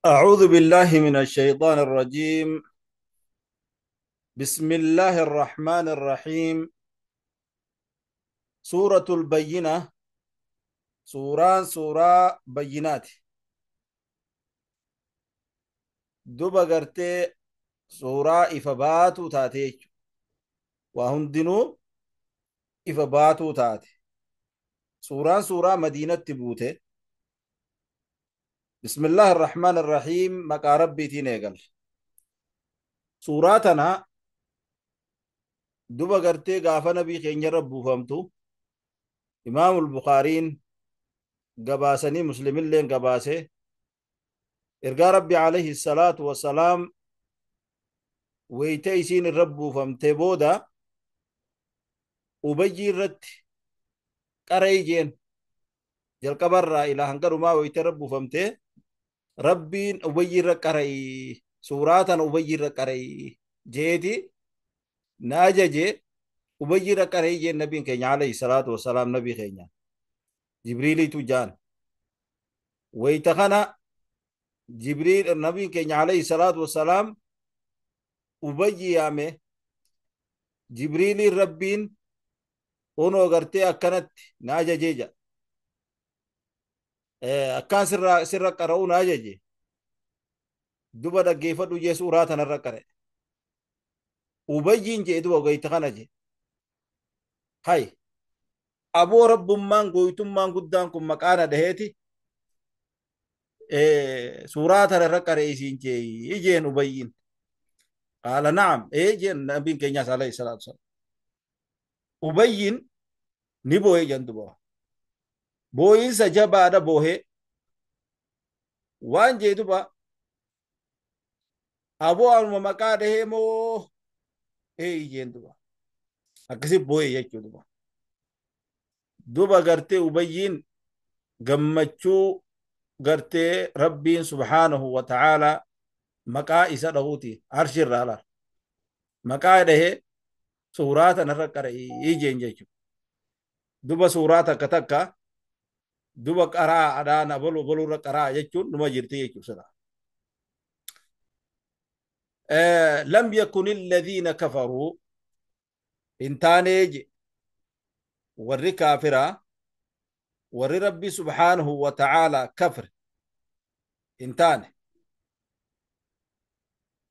أعوذ بالله من الشيطان الرجيم. بسم الله الرحمن الرحيم. سورة البينة، سوران سورة بينات. دوبا قرتي سورة إفباتو تاتيك وهندنو إفباتو تاتي. سوران سورة مدينة تبوته. بسم الله الرحمن الرحيم. مقا ربي تينيقل سوراتنا دوبا قرتي قافا نبي خين ربو فهمتو. إمام البخارين قباسني مسلم اللين قباسي إرقى ربي عليه الصلاة والسلام ويتيسين الرب فهمتي بودا وبجي رت قريجين جلقبر إلى هنقروا ما ويتربو فهمتي ربين أبي رقري سوراتا أبي رقري جيتي ناججي أبي رقري جي النبي كينيا عليه الصلاة والسلام نبي كينيا جبريل تجان ويتخنا جبريل النبي كينيا عليه الصلاة والسلام أبي يامي جبريل ربين أنو غرتي أكنت ناججي akkaan sirra qara'uu na ajaje duba dhaggeeffadhu jee suuraa tanarra qara'e ubayyiin jee duba goyta kana jee hay aboo rabbummaan goytummaan guddaan kun maqaana dhaheeti suuraa tanarra qara'e isiin jee ijeen ubayyiin qaala na'am jeen nabiin keenyaas alayhi salaatu wasalaam ubayyiin ni boo'e jan duba boo'insa jabaadha boohee waan jee duba aboo anuma maqaa dhahee moo ijeen duba akkasi boo'e jechuu duba duba gartee ubayyiin gammachuu gartee rabbiin subhaanahu wa ta'aalaa maqaa isa dhahuuti arshirraa laal maqaa dhahee suuraa tanarra qara'e ijeen jechuu duba suuraa takka takka duba qaraa adaan abalu abalurra qaraa jechuun numa jirti jechuu sila lam yakun alladhiina kafaruu hin taaneeje warri kaafiraa warri rabbi subhaanahu wa ta'aalaa kafre hin taane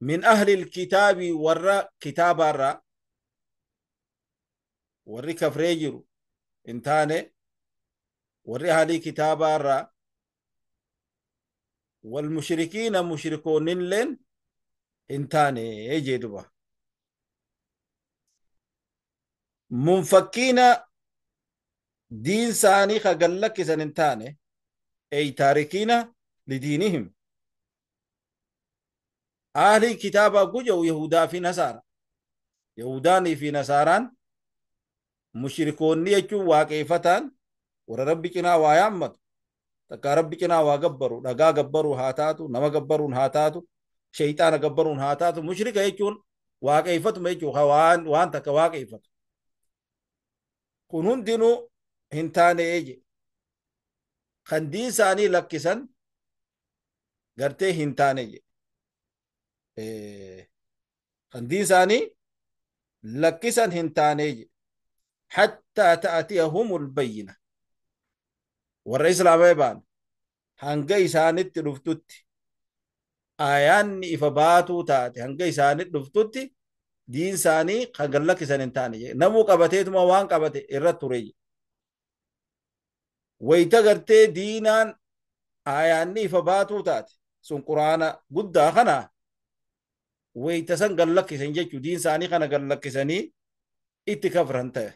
min ahli ilkitaabi warra kitaabaarraa warri kafree jiru hin taane warri ahlii kitaabaarraa walmushrikiina mushrikoonnilleen hin taane jee duba munfakkiina diin isaanii ka gallakkisan hin taane ey taarikiina lidiinihim ahlii kitaabaa gujahu yahudaa fi nasaara yahudaanii fi nasaaraan mushrikoonni jechuun waaqeeffataan warra rabbi cinaa waa yaammatu takka rabbi cinaa waa gabbaru dhagaa gabbaruu haa taatu nama gabbaruun haa taatu shayxaana gabbaruun haa taatu mushrika jechuun waaqeeffatuma jechuu waan takka waaqeeffatu kun hundinuu hin taane eeje kan diin isaanii lakkisan gartee hin taane je kan diin isaanii lakkisan hin taane je hattaa ta'atiyahumul bayyina warra islaamee baan hanga isaanitti dhuftutti aayaanni ifa baatuu taate hanga isaanitti dhuftutti diin isaanii kan gallakkisan hin taane namuu qabateetuma waan qabate irra ture wayita gartee diinaan aayaanni ifa baatuu taate sun quraana guddaa kana wayita san gallakkisan jechuu diin isaanii kana gallakkisanii itti kafran ta'e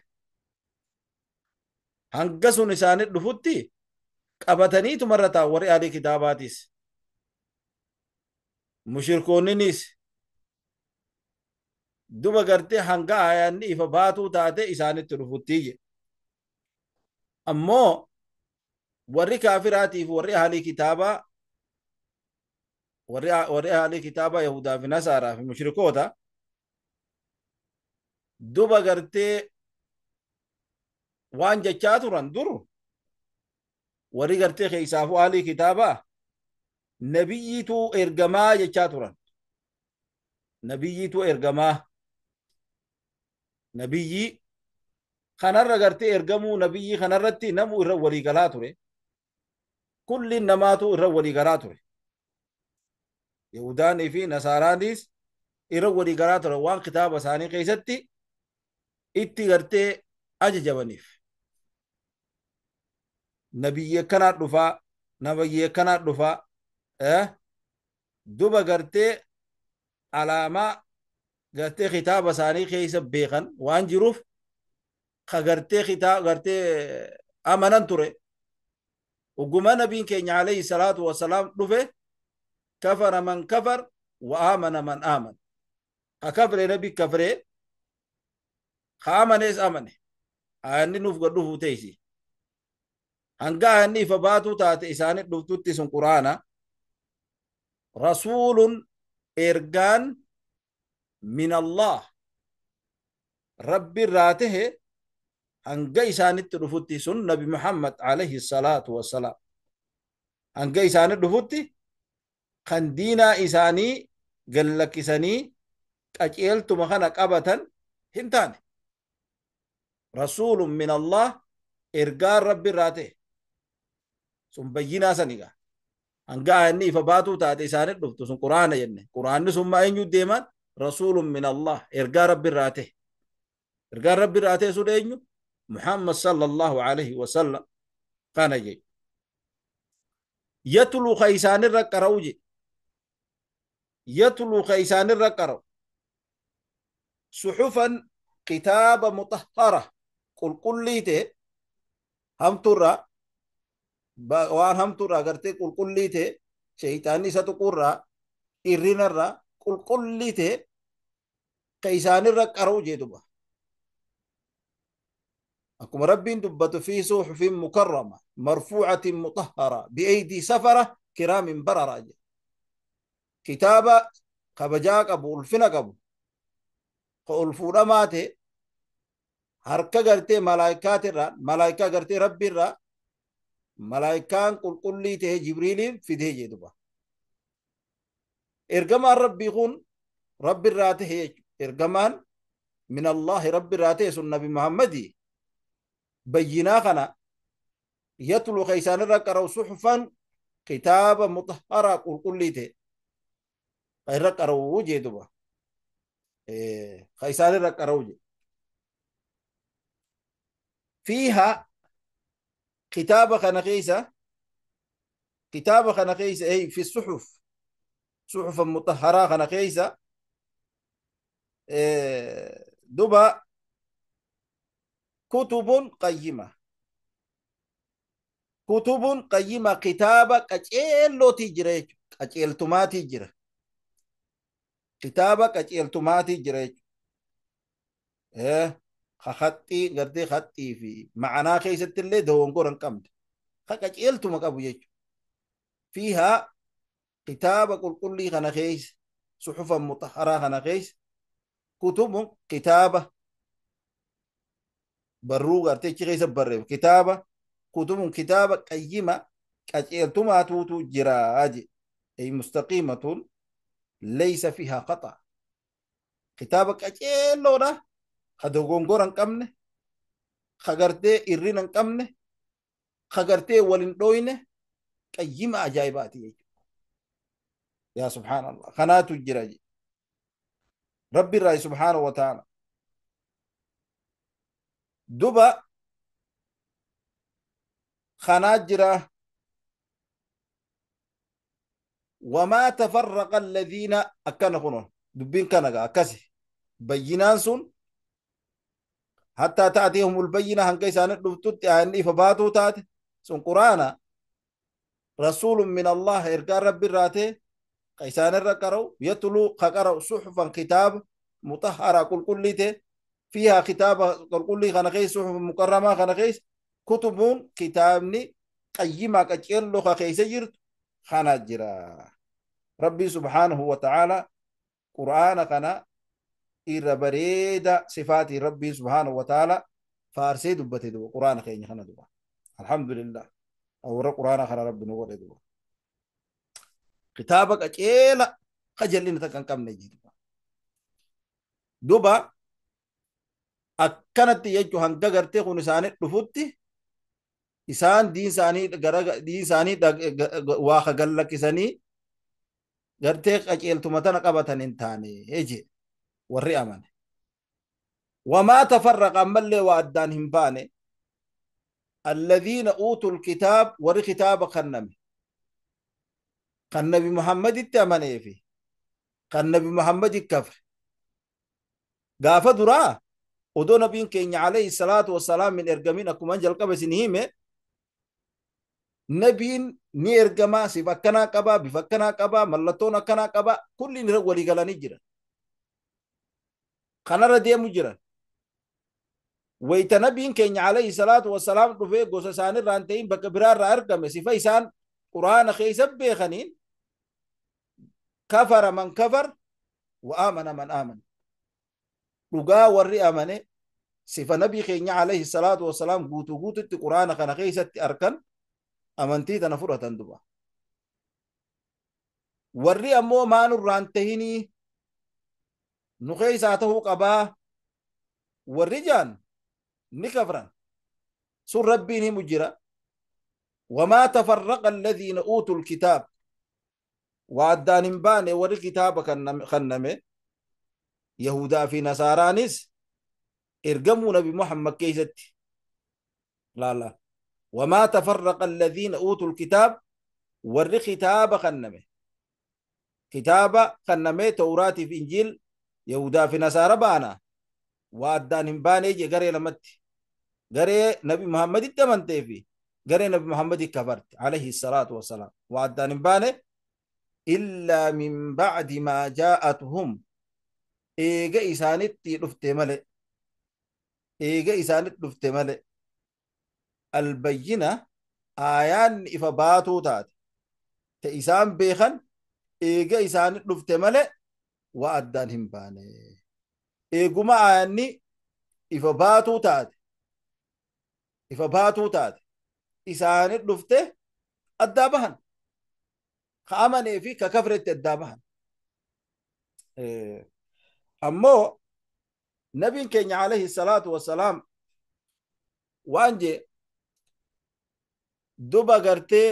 hanga sun isaanitti dhufutti qabataniitumarra taa'u warri ahlii kitaabaatis mushrikoonninis duba gartee hanga aayaanni ifa baatuu taate isaanitti dhufutti je ammoo warri kaafiraatiif warri ahlii kitaabaa warri ahlii kitaabaa yahudaa fi nasaaraa fi mushrikoota duba gartee waan jechaa turan dur warri gartee keessaafuu ahlii kitaabaa Nabiyyiitu ergamaa jechaa turan. Nabiyyiitu ergamaa. Nabiyyi kanarra gartee ergamuu nabiyyi kanarratti namu irra walii galaa ture. Kulli namaatu irra walii galaa ture. Yahudaanii fi Nasaaraanis irra walii galaa ture waan kitaaba isaanii keessatti itti gartee ajajamaniif. Nabiyyi akkanaa dhufaa, nabiyyi akkanaa dhufaa, duba gartee alaamaa gartee kitaaba isaanii keessa beekan waan jiruuf ka gartee kitaaba gartee amanan ture. Ogguma nabiin keenya alayhi salaatu wasalaam dhufe kafara man kafar wa amana man aman. Ka kafre nabi kafre, ka amanes amane. Ayanni nuuf gad dhufuu teessi. Hanga ayanni ifa baatuu taate isaanii dhuftutti sun Quraana. Rasuulun ergaan min Allah Rabbi irraa tahe hanga isaanitti dhufutti sun Nabi Muhammad alayhi salaatu wassalaam. Hanga isaanitti dhufutti kan diinaa isaanii gallakkisanii qaceeltuma kana qabatan hin taane. Rasuulun min Allah ergaan Rabbi irraa tahe sun bayyinaa sanigaa. Hanga ayanni ifa baatuu taate isaanitti dhuftu sun Quraana jenne. Quraanni sun maa eenyu deeman? Rasuulun min Allah ergaa Rabbi irraa tahe. Ergaan Rabbi irraa tahe sun eenyu? Muhammad sallallahu alaihi wasallam kana jedhe. Yatlu ka isaanirra qara'u jedhe. Yatlu ka isaanirra qara'u. Suxufan kitaaba mutahhara qulqullii ta'e hamtuurraa waan hamtuurraa gartee qulqullii ta'e shayitaanni isa tuquurraa irrinarraa qulqullii ta'e ka isaanirra qara'u jedhuba. Akkuma Rabbiin dubbatu fi suxufin mukarrama marfuucatin mutahhara bi'aydii safara kiraamin barara jedhe. Kitaaba kabajaa qabu ulfina qabu ka ol fuudhamaa ta'e harka gartee malaayikaatirraa malaayikaa gartee Rabbiirraa malaayikaan qulqullii ta'e Jibriiliin fidee jedhuba. Ergamaan Rabbii kun Rabbiirraa ta'e jechuudha. Ergamaan min Allahi Rabbiirraa ta'e sun Nabi Muhammadii bayyinaa kana yatlu ka isaanirra qara'u suxufan kitaaba mutahharaa qulqullii ta'e ka irra qara'u jedhuba. Ka isaanirra qara'u jedhu. Fiihaa kitaaba kana keessa kitaaba kana keessa fi suxuf suxufa mutahharaa kana keessa duba kutubun qayyima. Kutubun qayyima kitaaba qaceellootii jira jechuudha. Qaceeltumaatii jira. Kitaaba qaceeltumaatii jira jechuudha. Ka haxxii gartee haxxii fi ma'anaa keessatti illee dogongora hin qabne. Ka qaceeltuma qabu jechuudha. Fiihaa kitaaba qulqullii kana keessa suxufa mutahharaa kana keessa kutubun kitaaba barruu gartee achi keessa barreeffamu kitaaba kutubun kitaaba qayyima qaceeltumaatuutu jiraa jedhe. Ay mustaqiimatun laysa fiihaa qaxa. Kitaaba qaceelloodha. Ka dogongora hin qabne, ka gartee irrina hin qabne, ka gartee wal hin dhooyne qayyima ajaa'ibaati jechuudha. Yaa subhaanallah. Kanaatu jira jedhe. Rabbi irraa subhaanahu wa ta'ala. Duba kanaa jira. Wamaa tafarraqa alladhiina akkana kunoon dubbiin kana gaa akkasi bayyinaan sun hattaa ta'atihumul bayyina hanga isaanii dhuftutti ayanni ifa baatuu taate sun Quraana rasuulun min Allah ergaan Rabbi irraa ta'e ka isaanirra qara'u yatluu ka qara'u suxufan kitaaba mutahharaa qulqullii ta'e fiihaa kitaaba qulqullii kana keessa suxufa mukarramaa kana keessa kutubuun kitaabni qayyimaa qaceelloo ka keessa jirtu kana jira. Rabbi subhaanahu wa ta'ala Quraana kana irra bareeda sifaatii Rabbii subhaanahu wa ta'ala faarsee dubbate duba Quraana keenya kana duba. Alhamdulillah. Warra Quraana kana Rabbi nu godhe duba. Kitaaba qaceela ka jallina takka hin qabne jechuudha. Duba akkanatti jechuun hanga gartee kun isaanii dhufutti isaan diin isaanii gara diin isaanii waa kagallakkisanii gartee qaceeltuma tana qabatan hin taane jee warri amane. Wamaa tafarraqa ammallee waa addaan hin baane alladhiina uutul kitaab warri kitaaba kenname kan Nabi Muhammaditti amanee fi kan Nabi Muhammadi kafre gaafa duraa odoo nabiin keenya alayhi salaatu wassalaam hin ergamin akkuma jalqaba isin hime nabiin ni ergamaa sifa akkanaa qabaa bifa akkanaa qabaa mallattoon akkanaa qabaa kulli irra walii galanii jiran kanarra deemu jiran wayta nabiin keenya alayhi salaatu wassalaam dhufee gosa isaanirraa hin ta'in bakka biraarraa argame sifa isaan quraana keessa beekaniin kafara man kafar wa amana man amana dhugaa warri amane sifa nabii keenya alayhi salaatu wassalaam guutuu guututti quraana kana keessatti arkan amantii tana fudhatan duba warri ammoo maanurraan tahinii nu keessaa tahuu qabaa warri jaan ni kafran sun rabbiin himu jira wamaa tafarraqa alladhiina uutuu lkitaab waa addaan hin baane warri kitaaba kenname yahudaa fi nasaaraanis ergamuu nabi Muhammad keessatti laala wamaa tafarraqa alladhiina uutuu lkitaab warri kitaaba kenname kitaaba kenname tawraatiif injiil yahudaa fi nasaara baana waa addaan hin baane je garee lamatti garee nabi Muhammaditti amantee fi garee nabi Muhammadi kafarte alayhi salaatu wassalaam waa addaan hin baane illaa min ba'di maa jaa'atuhum eega isaanitti dhufte male eega isaanitti dhufte male albayyina aayaan ifa baatuu taate te isaan beekan eega isaanitti dhufte male waa addaan hin baane eeguma aayanni ifa baatuu taate ifa baatuu taate isaanitti dhufte addaa bahan ka amanee fi ka kafretti addaa bahan ammoo nabiin keenya alayhi salaatu wassalaam waan jee duba gartee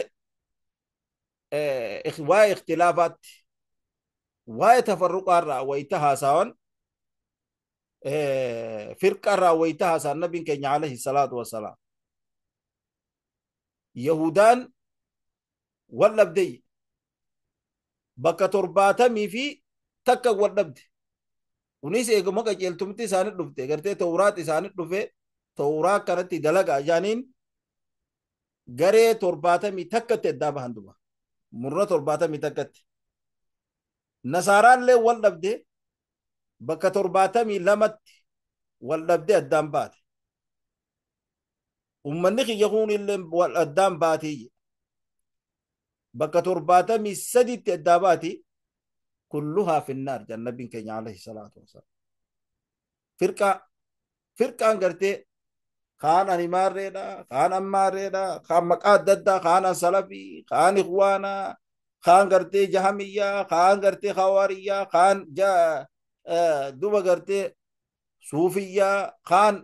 waa'ee ikhtilaafaatti waa'ee tafarruqaarraa wayita haasawan firqaarraa wayita haasaan nabiin keenya alayhi salaatu wassalaam yahudaan wal dhabdey bakka 71 wal dhabde kunis eeguma qajeeltumti isaanii dhufte gartee tawraat isaanii dhufe tawraa kanatti dalagaa jaaniin garee 71tti addaa bahan duba murna 71tti nasaaraallee wal dhabde bakka 72tti wal dhabde addaan baate ummanni kiyya kunillee wal addaan baatee bakka 73tti addaa baati kulluhaa finnaar jedhan nabiin keenya alayhi salaatu wasalaam firqaa firqaan gartee kaan ani maarreedha kaan ammaarreedha kaan maqaa adda addaa kaan an salafii kaan ikhwaanaa kaan gartee jahamiyyaa kaan gartee hawaariyyaa kaan duba gartee suufiyyaa kaan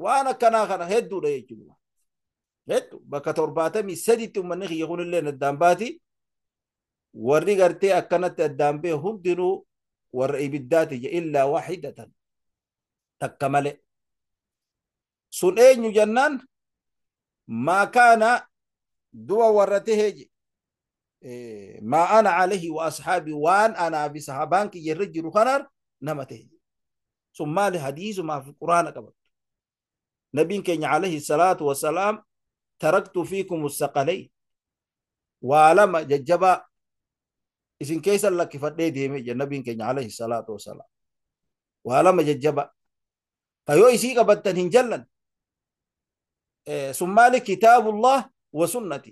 waan akkanaa kana hedduudha jechuudha hedduu bakka 73tti ummanni kiyya kunillee addaan baati warri gartee akkanatti addaan ba'e hundinuu warra ibiddaati je illaa waahidatan takka malee sun eenyu jennaan maa kaana du'a warra tahee je maa ana alayhi wa ashaabi waan anaa fi sahabaan kiyya irra jiru kanaar nama tahe sun maali hadiisumaa fi quraana qabattu nabiin keenya alayhi salaatu wassalaam taraktu fiikum saqalay waa lama jajjabaa isin keessa lakkifadhee deeme jedhe nabiin keenya alayhi salaatu wassalaam waa lama jajjabaa kayoo isii qabattan hin jallan sun maali kitaabullah wa sunnati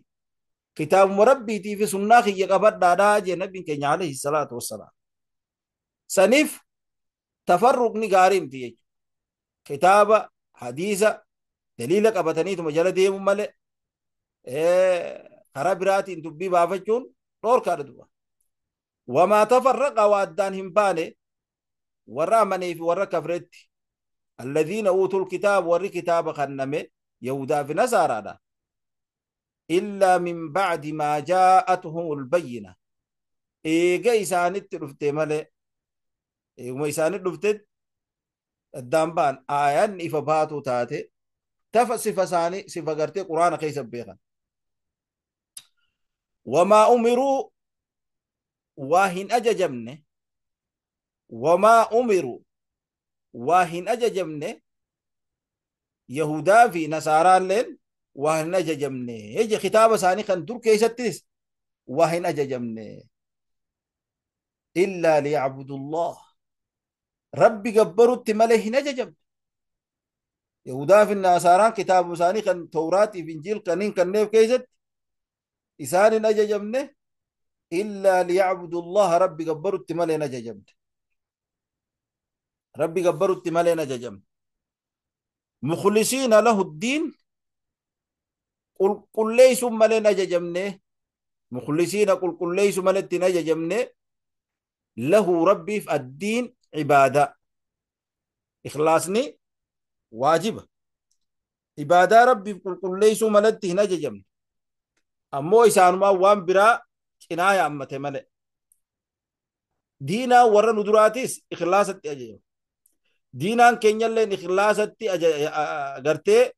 kitaabuma rabbiitii fi sunnaa kiyya qabadhaadhaa jedhe nabiin keenya alayhi salaatu wassalaam saniif tafarruqni gaarii miti jechuudha kitaaba hadiisa daliila qabataniituma jala deemu malee karaa biraatiin dubbii baafachuun dhoorkaadha duba. Wamaa tafarraqa waa addaan hin baane warra amanee fi warra kafretti. Alladhiina uutul kitaaba warri kitaaba kanname Yahudaa fi Nasaaraadha. Illaa min ba'di maa jaa'atuhumul bayyina. Eega isaanitti dhufte malee, eeguma isaanitti dhuftetti addaan ba'an aayanni ifa baatuu taate tafa sifa isaanii sifa gartee quraana keessa beekan. Wamaa umiruu waa hin ajajamne, wamaa umiruu waa hin ajajamne Yahudaa fi Nasaaraalleen waa hin ajajamne. Eje kitaaba isaanii kan dur keessattis waa hin ajajamne. Illaa liya'budullah. Rabbi gabbarutti malee hin ajajamne. Yahudaa fi Nasaaraan kitaaba isaanii kan Tawraatii fi Injiil kaniin kanneef keessatti isaan hin ajajamne. Illaa liya'budullah Rabbi gabbarutti malee hin ajajamne. Rabbi gabbarutti malee hin ajajamne. Mukhlisiina lahu ddiin qulqulleessuun malee hin ajajamne. Mukhlisiina qulqulleessuu malee hin ajajamne. Lahu Rabbiif addiin ibaadaa. Ikhlaasni waajiba. Ibaadaa Rabbiif qulqulleessuu malatti hin ajajamne. Ammoo isaanumaa waan biraa cinaa yaammate malee. Diinaa warra nu duraatis ikhlaasatti ajajamu. Diinaan keenyalleen ikhlaasatti gartee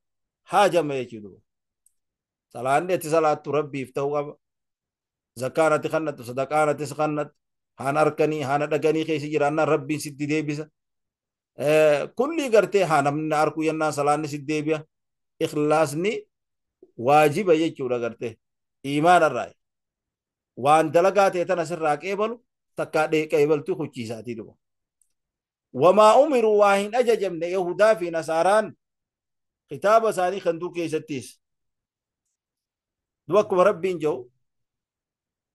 haajama jechuudha. Salaanni ati salaattu Rabbiif ta'uu qaba. Zakkaan ati kannattu, sadaqaan ati kannattu, haana harkanii, haana dhaganii keessa jiraannaan Rabbiin sitti deebisa. Kulli gartee haa namni harkuu jennaan salaanni sitti deebi'a. Ikhlaasni waajiba jechuudha gartee. Iimaanarraa. Waan dalagaa ta'e tana sirraa qeebalu takkaa qeebaltuu kuchiisaatii dhufa. Wamaa umiruu waa hin ajajamne Yahudaa fi Nasaaraan kitaaba isaanii kan dur keessattis. Du'a akkuma Rabbiin jedhu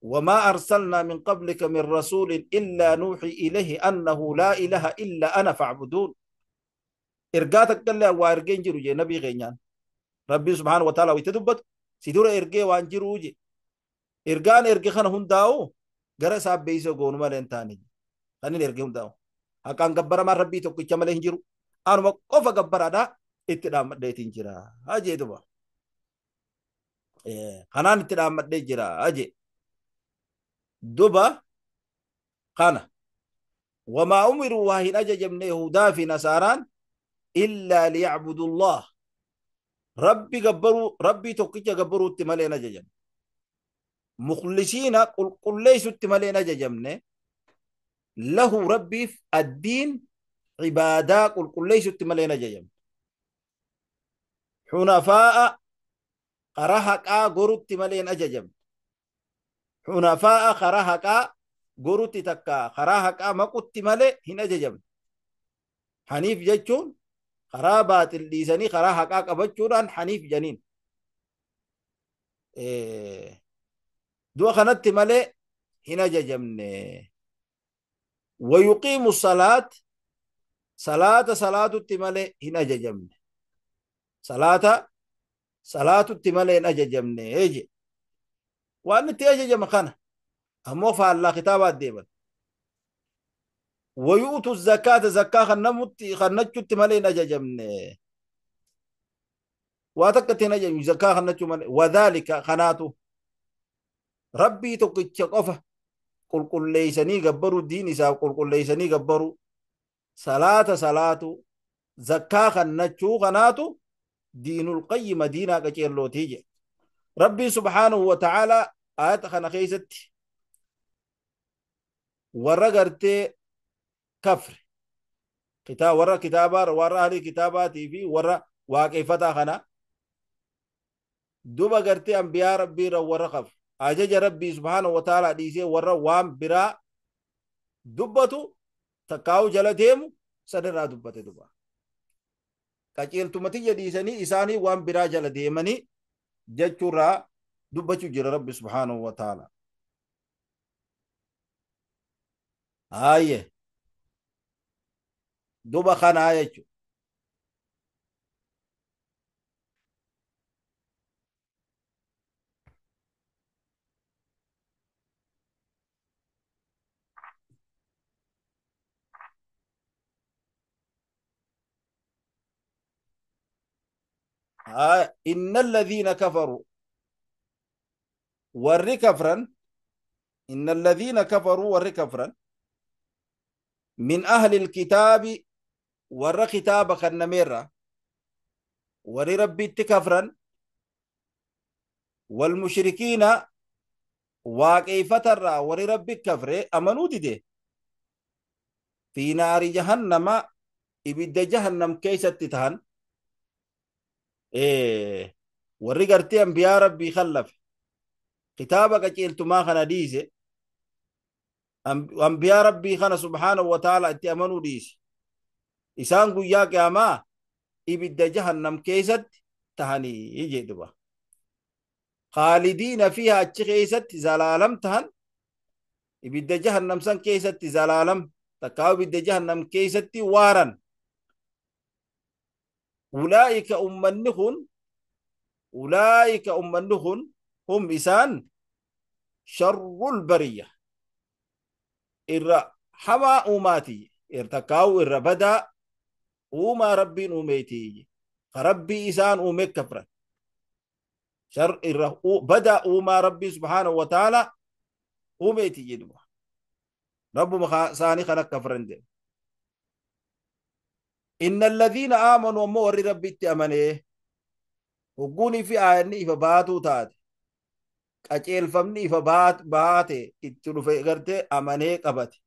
wamaa arsalnaa min qablika min rasuulin illaa nuuxii ilayhi annahu laa ilaha illa ana fa'buduun. Ergaa takka illee waa ergee hin jiru jee nabii keenyaan. Rabbiin subhaanahu wa ta'ala itti dubbatu si dura ergee waan jiruu jee. Ergaan erge kana hundaa'u gara isaa beeksisa goonu malee hin taane. Kan inni erge hundaa'u. Haqaan gabbaramaan Rabbii tokkicha malee hin jiru. Anuma qofa gabbaraadhaa itti dhaammadheetiin jira. Hajee duba. Kanaan itti dhaammadhee jira. Hajee. Duba kana. Wamaa umiruu waa hin ajajamne Yahudaa fi Nasaaraan illaa liya'budullah. Rabbi gabbaruu, Rabbii tokkicha gabbaruutti malee hin ajajamne. Mukhlisiina qulqulleessutti malee hin ajajamne. Lahu Rabbiif addiin ibaadaa qulqulleessutti malee hin ajajamne. Xunafaa'a karaa haqaa gorutti malee hin ajajamne. Xunafaa'a karaa haqaa gorutti takka karaa haqaa maqutti malee hin ajajamne. Haniif jechuun karaa baaxil dhiisanii karaa haqaa qabachuudhaan haniif janiin. Du'a kanatti malee hin ajajamne. Wayuqiimu salaat salaata salaatutti malee hin ajajamne. Salaata salaatutti malee hin ajajamne je. Waan itti ajajama kana ammoo faallaa kitaabaa deeman. Wayuutu zakaata zakkaa kannachutti malee hin ajajamne. Waa takka itti hin ajajamne zakkaa kannachuu malee. Wadhaalika kanaatu Rabbii tokkicha qofa qulqulleessanii gabbaruu diin isaaf qulqulleessanii gabbaruu salaata salaatu zakkaa kannachuu kanaatu diinul qayyima diinaa qaceellootii jedhe. Rabbiin subhaanahu wa ta'aalaa ayata kana keessatti warra gartee kafre warra kitaabaa warra ahlii kitaabaatii fi warra waaqeffataa kana duba gartee ambiyaa rabbii irra warra kafre ajaja rabbii subhaanahu wa ta'aalaa dhiisee warra waan biraa dubbatu takkaa'u jala deemu sanirraa dubbate duba. Qaceeltumatiyya dhiisanii isaanii waan biraa jala deemanii jechuurraa dubbachuu jira rabbi subhaanahu wa ta'aalaa. Haayye duba kanaa jechuudha. إن الذين كفروا ور كفرا، إن الذين كفروا ور كفرا من أهل الكتاب ور كتاب خنميرة ور ربي كفرا والمشركين واقفتر ور ربي كفر أمنوا دي في نار جهنم إبد جهنم كيست تتهن. إيه وري قرتي أنبياء ربي خلف كتابك قيلت ما خنا ديسه أنبياء ربي خنا سبحانه وتعالى أنت أمنوا ديسه إسان قيا قياما إبد جهنم كيست تهني يجي دبا خالدين فيها أتشخيست زلالم تهن إبد جهنم سن كيست زلالم تكاو إبد جهنم كيست وارا. أولئك أمنهن، أولئك أمنهن هم إسان شر البرية إر حما أماتي ارتكاو إر بدا وما ربي أميتي فربي إسان أمك كفرا شر إر بدا وما ربي سبحانه وتعالى أميتي جدوا رب مخاساني خلق كفرا دي. إن الذين آمنوا مور ربي تأمنه وقوني في آياني فباتوا تات أجيل فمني فبات باتي اتلو في غرتي أمنه قبتي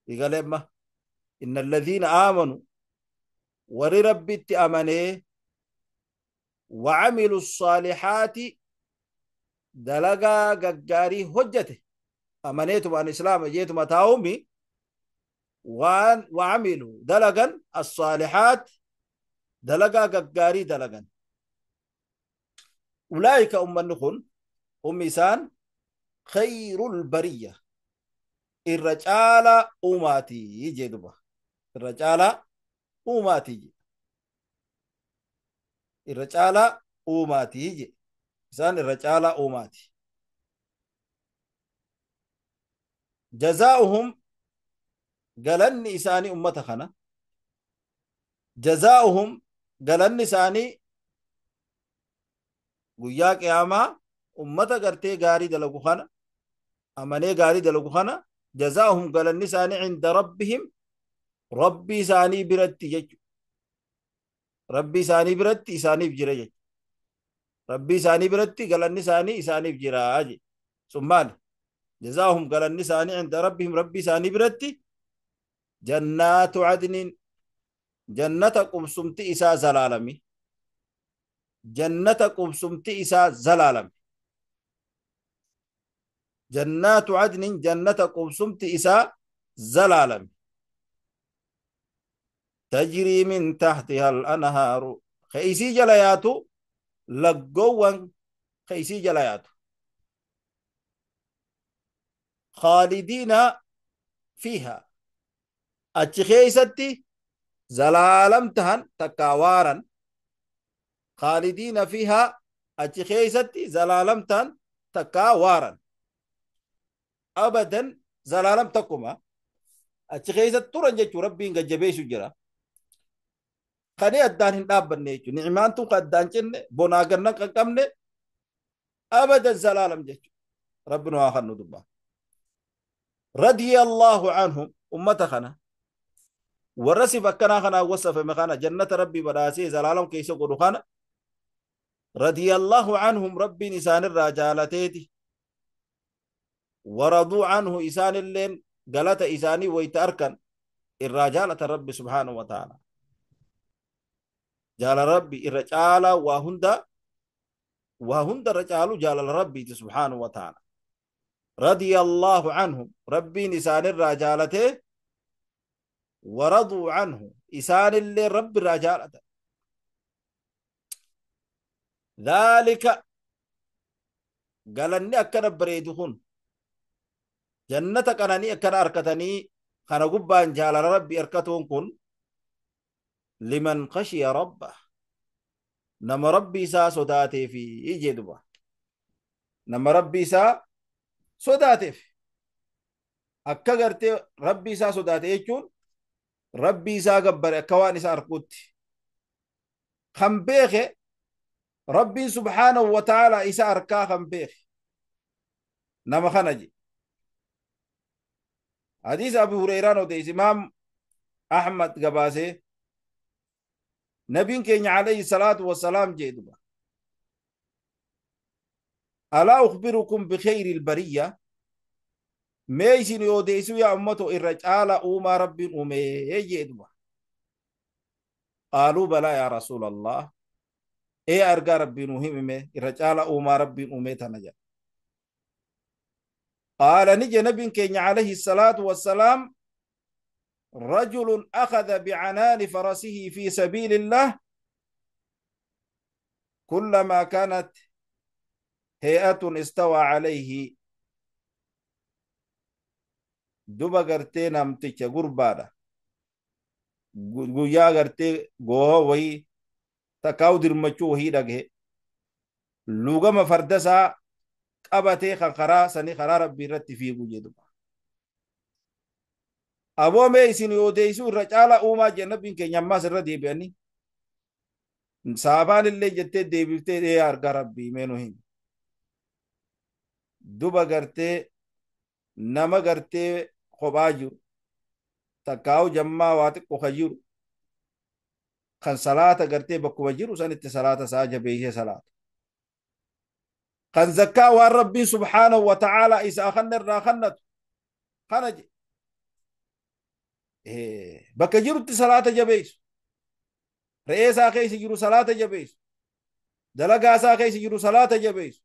يقال ما إن الذين آمنوا ور ربي تأمنه وعملوا الصالحات دلقا ققاري هجته أمنيتم عن إسلام جيتم تاومي وعملوا دلقا الصالحات دلقا ققاري دلقا أولئك أم النخل أم إسان خير البرية الرجال أماتي جدبا الرجال أماتي الرجال أماتي إسان الرجال أماتي جزاؤهم قالن إساني أمتخنا جزاؤهم قالن إساني guyyaa qiyaamaa ummata gartee gaarii dalagu kana amanee gaarii dalagu kana jazaahum galanni isaanii inda rabbihim rabbii isaanii biratti jechu rabbii isaanii biratti isaaniif jira jechu rabbii isaanii biratti galanni isaanii isaaniif jira je sun maali jazaahum galanni isaanii inda rabbihim rabbii isaanii biratti jannaatu adnin jannata qubsumti isaa zalaalami جنة قبسمت إسا زلالم جنات عدن جنة قبسمت إسا زلالم تجري من تحتها الأنهار خيسي جلياتو لقوان خيسي جلياتو خالدين فيها أتخيستي زلالم تهن تكاوارا خالدين فيها أتخيستي زلالمتان تكاوارا أبدا زلالم تكما أتخيست ترنجت ربي جبيش جرا خني أدان هنداب بنيتو نعمان تو قدان جن بناغرنا قمنا أبدا زلالم جت ربنا آخر ندبا رضي الله عنهم أمتخنا ورسي فكنا خنا وصف مخانا جنة ربي براسي زلالم كيسو قدخانا رضي الله عنهم ربي نسان الرجالتيتي ورضوا عنه إسان اللين قالت إساني ويتأركن الرجالة ربي سبحانه وتعالى جال ربي الرجالة وهند وهند الرجال جال ربي سبحانه وتعالى رضي الله عنهم ربي نسان الرجالته ورضوا عنه إسان اللي رب الرجالة ذلك قال أني أكن بريدهن جنة كنني أكن أركتني خنا قبان جال ربي أركتهم كن لمن خشي ربه نما ربي سا صداتي في إجدبه نما ربي سا صداتي في أكا قرتي ربي سا صداتي يجون ربي سا قبر أكواني سا أركوتي Kan beeke Rabbiin subhaanahu wa ta'aalaa isa arkaa kan beeke nama kana je. Hadiisa Abu Hurayraan odeesse, Imaam Ahmad gabaasee, nabiin keenya alayhi salaatu wassalaam jee duba: "Alaa ukhbirukum bikhayri albariyya?" Mee isin odeessuu yaa ummato irra caala uumaa Rabbiin uumee jee duba. "Qaaluu balaa yaa rasuula Allah." Ee argaa Rabbiin nu himime, irra caala uumaa Rabbiin uumee tana jedha. Qaala, ni je nabiin keenya alayhi salaatu wassalaam: "رجل أخذ بعنان فرسه في سبيل الله كلما كانت هيئة استوى عليه." Duba gartee namticha gurbaadha guyyaa gartee gooha wahii takkaa'u dirmachuu wahii dhagahe, lugama fardasaa qabatee kan karaa sanii karaa Rabbii irratti fiigu jedhuma. Aboo mee isin odeessuu irra caala uumaa jee nabiin keenya. Ammaas irra deebi'anii saabaan illee jettee deebiftee: "Ee argaa Rabbii, mee nu himi." Duba gartee nama gartee kophaa jiru takkaa'u jammaa waa xiqqo ka jiru kan salaata gartee bakkuma jiru sanitti salaata isaa jabeessee salaata, kan zakkaa waan Rabbiin subhaanahu wa ta'aalaa isaa kanna irraa kannatu kana je. Bakka jirutti salaata jabeessu, re'ee isaa keessa jiru salaata jabeessu, dalagaa isaa keessa jiru salaata jabeessu,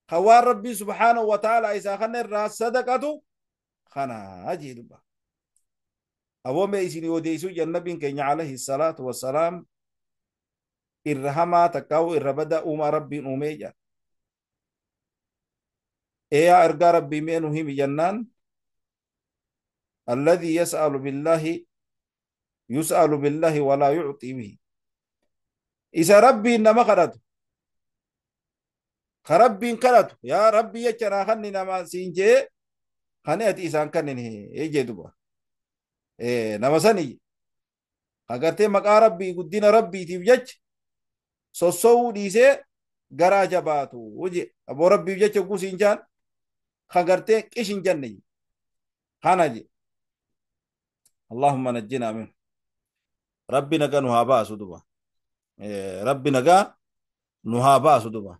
kan waan Rabbiin subhaanahu wa ta'aalaa isaa kanna irraa sadaqatu kana jee dubba. Aboo mee isin odeessuu jannabiin keenya alayhi salaatu wassalaam irra hamaa takkaa'u irra bada uumaa Rabbiin uumee jedha. Ee yaa ergaa Rabbii, mee nu himi jennaan: "الذي يسأل بالله يسأل بالله ولا يعطي به." Isa Rabbiin nama kadhatu, ka Rabbiin kadhatu, yaa Rabbii jecha naa kanni nama siin jee kani ati isaan kannin jee duba. Nama sani agartee maqaa Rabbii guddina Rabbiitiif jecha sossowuu dhiisee garaa jabaatu je. Aboo Rabbiif jecha gusiin jaan ka gartee qish hin jenne kana je. اللهم نجنا منه. Rabbi nagaa nu haa baasu duba. Rabbi nagaa nu haa baasu duba.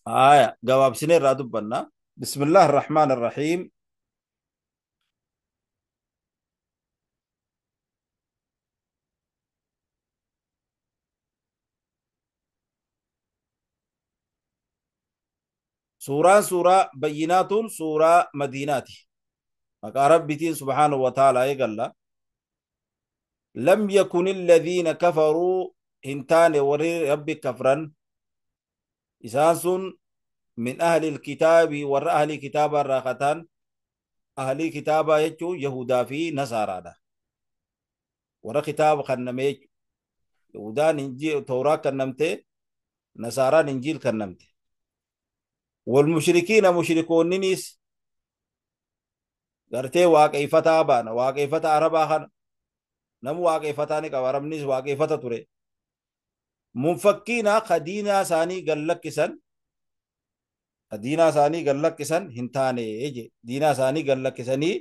Aya gabaabsinee irraa dubbanna. بسم الله الرحمن الرحيم. Suuraan suuraa bayyinaatuun suuraa Madiinaati. Maqaa Rabbitiin subhaanahu wa ta'aalaa eegalla. لم يكن الذين كفروا, hin taane warri Rabbi kafran isaan sun, من أهل الكتاب, warra ahli kitaabaa irraa kataan. Ahli kitaabaa jechuun Yahudaa fi Nasaaraadha. Warra kitaaba kanname jechuudha. Yahudaan Injiil Tooraa kannamte, Nasaaraan Injiil kannamte. والمشركين, mushrikoonninis gartee waaqeeffataa baana, waaqeeffata Arabaa kana namu waaqeeffataa ni qaba. Arabnis waaqeeffata ture. منفكين, ka diinaa isaanii gallakkisan, ka diinaa isaanii gallakkisan hin taane je. Diinaa isaanii gallakkisanii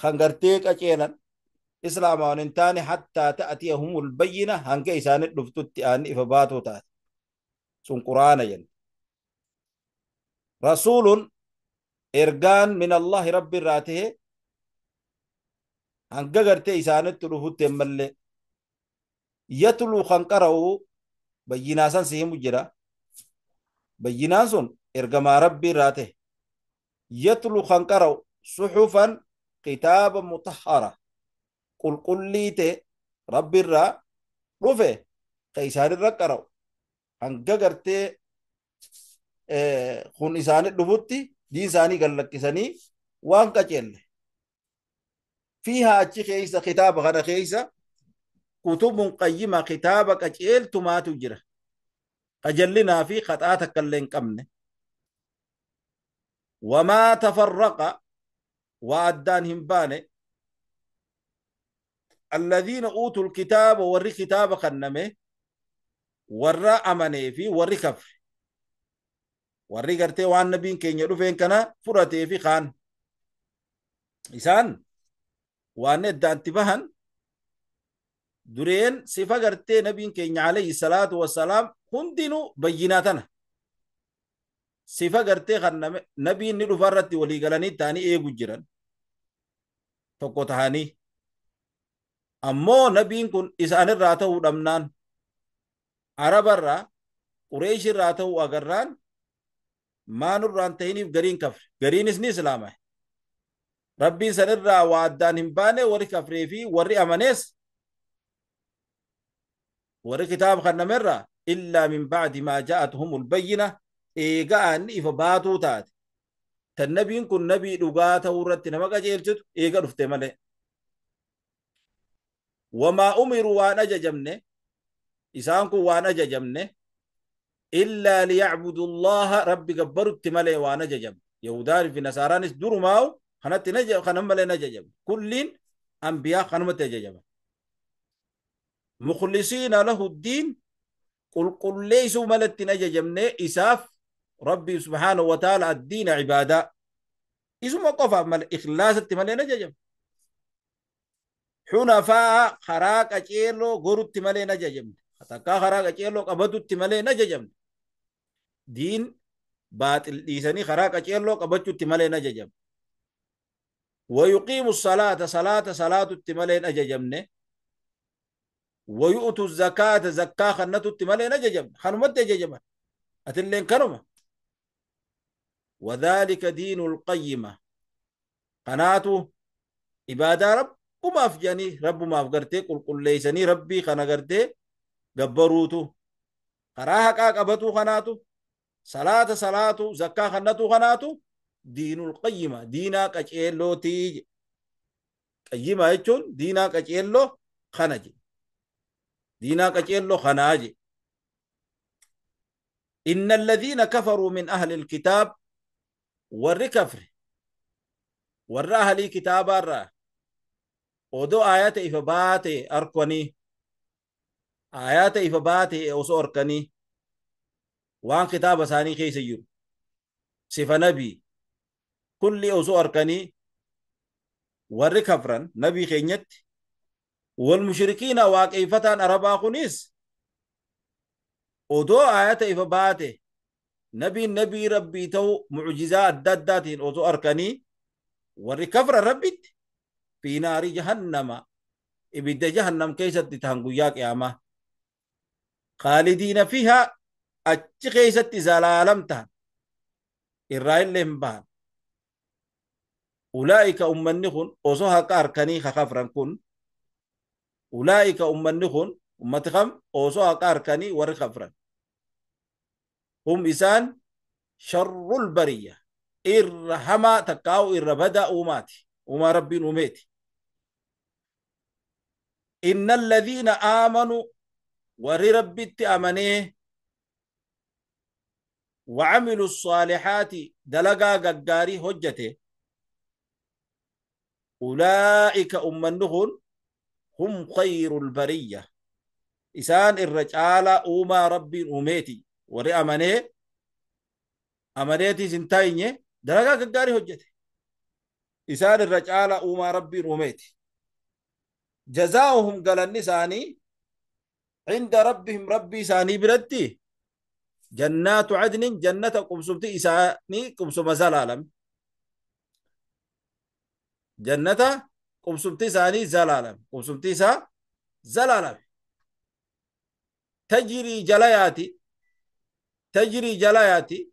kan gartee qaceelan islaamaan hin taane. حتى تأتيهم البينة, hanga isaanii dhuftutti aanni ifa baatuu taate sun Quraana jenna. رسول, ergaan, من الله, Rabbi irraa tahe hanga gartee isaanitti dhufutti ammallee, يتلو, kan qara'u, bayyinaa san si himu jira. Bayyinaan sun ergamaa Rabbi irraa tahe. يتلو, kan qara'u, صحفا, kitaaba, مطهرة, qulqullii ta'e Rabbi irraa dhufe ka isaanirra qara'u hanga gartee kun isaanii dhufutti diin isaanii gallakkisanii waan qaceelle. فيها, achi keeysa, kitaaba kana keeysa, كتب قيمة, kitaaba qaceeltumaatu jira, qajallinaa fi qaxaa takka illee hin qabne. وما تفرق, waa addaan hin baane. الذين أوتوا الكتاب ور كتاب خنمه ور أمني في ور كفر ور قرتي وان نبين كين يدفين كنا فرتي في خان إسان وان الدانتبهن درين صفة قرتي نبين كين عليه الصلاة والسلام هندنو بيناتنا صفة قرتي خنمه نبين ندفرتي ولي قلني تاني إيه جيران تقوتهاني ammoo nabiin kun isaanirraa ta'uu dhabnaan arabarraa qureeshirraa ta'uu agarraan maanurraan ta'iniif gariin kafre gariinis ni islaama rabbiin sanirraa waa addaan hin baane warri kafree fi warri amanees warri kitaaba kannamerraa illaa min ba'di maa ja'atuhumul bayyina eega'an ifa baatuu taate tan nabiin kun nabii dhugaa ta'uu irratti nama qajeelchitu eega dhufte malee وما أمروا وأن أججمني إسانكو وأن أججمني إلا ليعبدوا الله ربي قبروا التمالي وأن أججم يهودان في نصارانس دروا ماو خنت نجم خنم لي نججم كلين أنبياء خنمت أججم مخلصين له الدين قل قل ليسوا ملت نججمني إساف ربي سبحانه وتعالى الدين عبادة إسمه قفا مل إخلاص التمالي نججم حنفاء خراك أجيلو غرت مالي نججم تكا خراك أجيلو قبضت مالي نججم دين باطل ديسني خراك أجيلو قبضت مالي نججم ويقيم الصلاة صلاة صلاة التمالي نججمني ويؤتوا الزكاة زكاة خنة التمالي نججم خنمت ججم أتلين كرمة وذلك دين القيمة قناته عبادة رب وما في جاني رب ما في قرتي قل قل ليسني ربي خنا قرتي جبروتو قراها كاكبتو خناتو صلاة صلاتو زكاة خناتو خناتو دين القيمة دينا كأجيلو تيج قيمة يجون دينا كأجيلو خناجي دينا كأجيلو خناجي إن الذين كفروا من أهل الكتاب والكفر والرأهل كتاب الرأ odoo ayata ifa baate arkanii ayata ifa baate osoo arkanii waan kitaaba isaanii keessa jiru sifa nabii kulli osoo arkanii warri kafran nabii keenyatti wal mushrikiina waaqeeffataan arabaa kunis odoo ayata ifa baate nabiin nabii rabbii ta'u mucjizaa adda addaatiin osoo arkanii warri kafran rabbitti في نار جهنم إبدا جهنم كيست تهنقيا قيامة خالدين فيها أتش كيست زلالمتها إرائل لهم بان أولئك أمنخن أصوها كاركني خفرا كن أولئك أمنخن أمتخم أصوها كاركني ورخفرا هم إسان شر البرية إرحما تكاو إربدا أماتي وما ربي أميتي إن الذين آمنوا وربت أمنيه وعملوا الصالحات دلقا ققاري هجته أولئك أمنهن هم خير البرية إسان الرجال أوما ربي أميتي وري أمنيه أمنيتي سنتايني دلقا ققاري هجته إسان الرجال أوما ربي أميتي جزاؤهم قال النساني عند ربهم ربي ساني بردي جنات عدن جنة قبسمتي إساني قبسم زلالم جنة قبسمتي ساني زلالم قبسمتي سا زلالم تجري جلياتي تجري جلياتي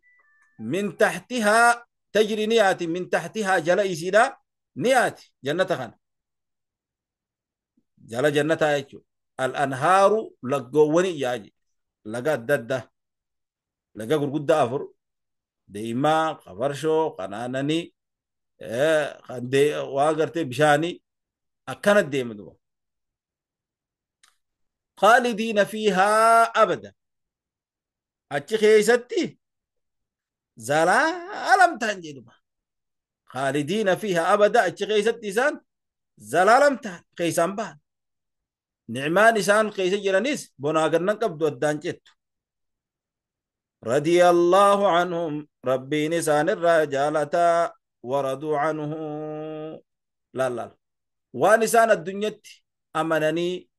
من تحتها تجري نياتي من تحتها جلائسنا نياتي جنة خان جل جنة يجو الأنهار لقوني ياجي لقى ددة لقى قرقود أفر ديما قبرشو قنانني خندي واقرتي بشاني أكنت ديما دوا خالدين فيها أبدا أتشخي ستي زلالم تنجدوا خالدين فيها أبدا أتشخي ستي سان زلالم تن خيسان بان Ni'maan isaan keessa jiranis bonaa gannan qabdu addaan cettu. رضي الله عنهم ربي نسان الرجالة ورضوا عنه. لا لا وان إسان الدنيا أمنني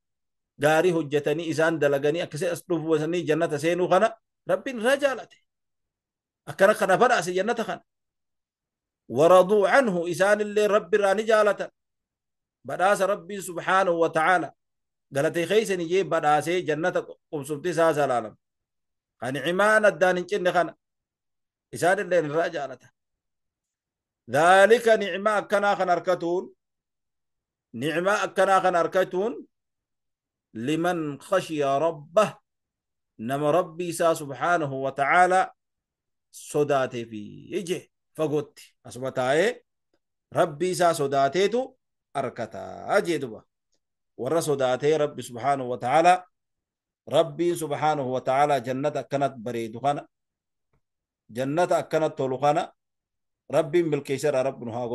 gaarii hojjetanii isaan dalaganii akkasii as dhufuusanii jannata seenuu kana rabbiin irraa jaalate akkana kana badhaase jannata kana. Waraduu anhu isaanillee rabbi irraa ni jaalatan badhaasa rabbiin subhaanahu wa ta'aala galatee keeysani jee badhaasee jannata qubsumti isaa salaalam kan cimaan addaan hin cinne kana isaanillee irraa jaalatan. ذلك نعمة أكنا خن أركتون نعمة أكنا خن أركتون لمن خشي ربه نما ربي سا سبحانه وتعالى صداته في يجي فقلت أصبتاي ربي سا صداته تو أركتا أجي دبا ورا صداته ربي سبحانه وتعالى ربي سبحانه وتعالى جنة كانت بريدخنا جنة كانت تولخنا ربي ملكيسر رب نها.